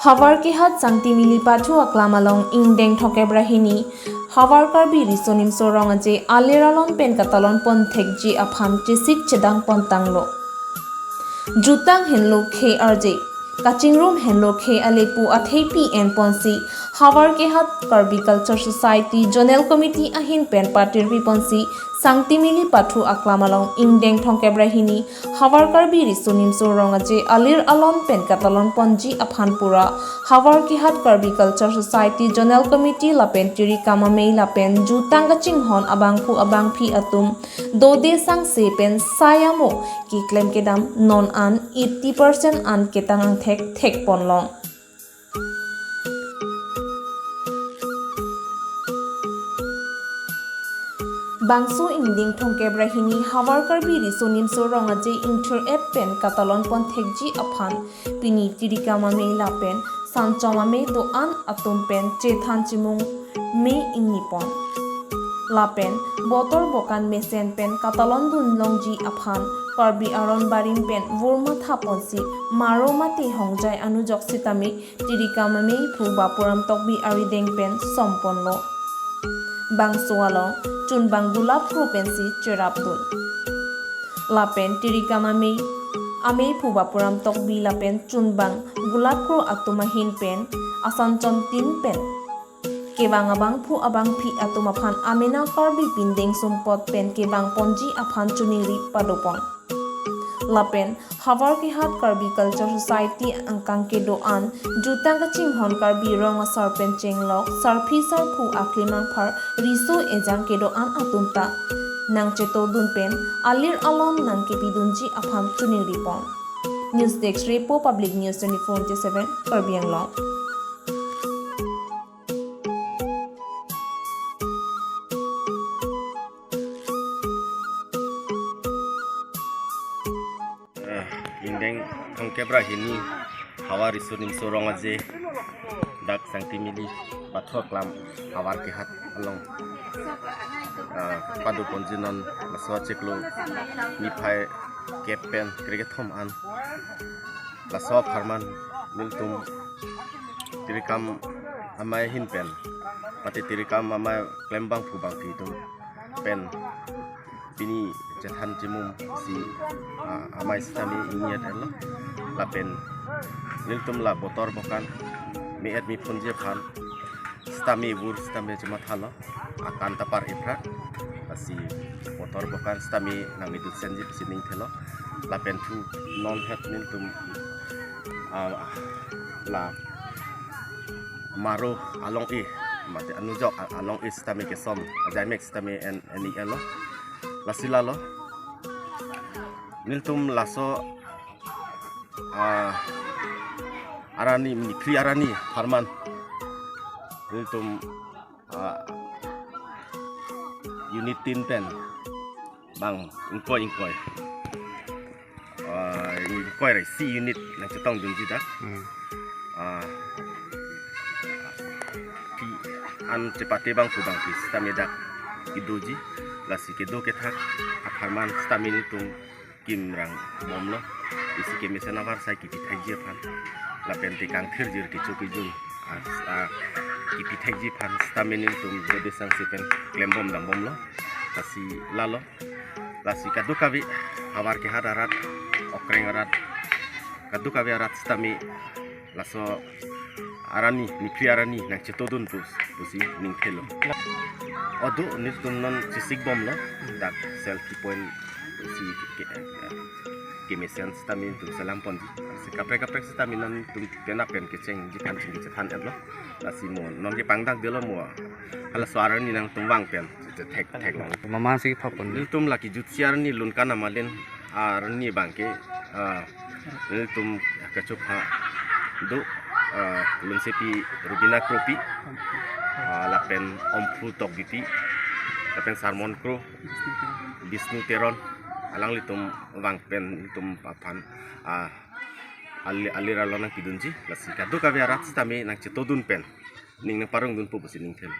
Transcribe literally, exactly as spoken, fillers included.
Havarkehat Sangtimili pathu aklam along ingdeng thongkep ra hini Havar Karbi Riso Nimso Rong Aje alir alon pen katalon pon thekji aphan chesik chedang pon tanglo. Jutang henlo khe arje, kachingrum henlo khe ale pu athepi en ponsi Havarkehat Karbi Culture Society Zonal Committee ahin pen patirpi ponsi Sangtimili pathu aklam along ingdeng thongkep ra hini Havar Karbi Riso Nimso Rong Aje alir alon pen katalon ponji aphan pura Havarkehat Karbi Culture Society Zonal Committee lapen Tirikam Amei lapen jutang kachinghon abangphu abangphi atum dode sangse pen sai amo keklem kedam non an eighty percent an ketang angthek thek ponlong. Bangso ingdeng thongkep ra hini Havar Karbi Riso Nimso Rong Aje ingthir-et pen katalon pon thekji aphan pini Tirikam Amei lapen Sanchom Amei do-an atum pen chethan chimung me ingni pon. Lapen botor bokan mesen pen katalon dun longji aphan Karbi aron barim pen vur matha ponsi maro mate hongjai anujok sitame Tirikam Amei phu Bapuram Tokbi arideng pen som ponlo. Bangso along chunbang gulap kro pensi cherap dun. Lapen Tirikam Amei, Amei phu Bapuram Tokbi lapen chunbang gulap kro atum ahin pen asanchon tin pen kevang abangphu abangphi atum aphan amena Karbi pindeng sumpot pen kevang ponji aphan choningri pado pon. Lapen Havarkehat Karbi Culture Society angkang kedo-an jutang kachinghon Karbi rong asar pen chenglok sarpi sarpo aklimang phar riso ejang kedo-an atum ta nangcheto dun pen alir alon nangkepi dunji aphan choningri pon. News Desk, Repo Public News twenty-four into seven, Karbi Anglong. Eh, ingdeng thongkep ra hini Havar Riso Nimso Rong Aje dak Sangtimili pathu aklam Havarkehat along, eh, pado ponji non laso achiklo niphai kep pen krekethom an laso apharman nelitum Tirikam Amei ahin pen, mate Tirikam Amei klembangphu bangphi atum pen pini chethan chimum si, ah, amei sitame ingni-et-etlo. Lapen nelitum la botor bokan me-et mephunji aphan sitame vur sitame chemathalo, akan ta par-iprat, lasi botor bokan sitame nangmidut senji pusi ningthelo. Lapen thu non het nelitum, ah, la maro along-e, mate anujok a-, along-e sitame kesom, ajaimek sitame en, en-i-etlo. Lasi lalo nelitum laso, ah, arani, niphri arani apharman nelitum, ah, unit tin pen bang ingkoi ingkoi, ah, ingkoi ra isi unit nangchetong dunji dak. Hmm. Ah, pi an chepate bangphu bangphi sitame dak kedoji, lasi kedo kethak apharman sitame nelitum kimrang bomlo, isi kemesen avarsai kipi thekji aphan, lapen te kangthirjir kecho kejun, ah, ah, kipi thekji aphan sitame nelitum dode sangse pen klembom dambomlo. Lasi lalo, lasi kadokave Havarkehat arat, Okreng arat, kadokave arat sitame laso arani, niphri arani nangchetodun pus, pusi ningthelo. Odo nelitum non chesik bomlo, dak selfie point si ke, kemesen sitame nelitum selam ponji. Si kaprek kaprek sitame nangtum penap pen kechengji aphan chingki chethan-etlo. Lasi mo non kepangdakdelo mo, halaso arani nangtum vang pen chethek theklong. Mama si phapon. Nelitum lake jutsi arani Lunkan Amalin arni abangke, ah, nelitum kachupha do, ah, Lunsepi Rubina Kropi, ah, lapen Omphu Tokbipi, lapen Sarmon Kro, Bisnu Teron, alanglitum vang pen nelitum aphan, ah, ali-, alir alon nangpidunji, lasi kadokave arat sitame nangchetodun pen ning nangparongdunpo pusi ningthelo.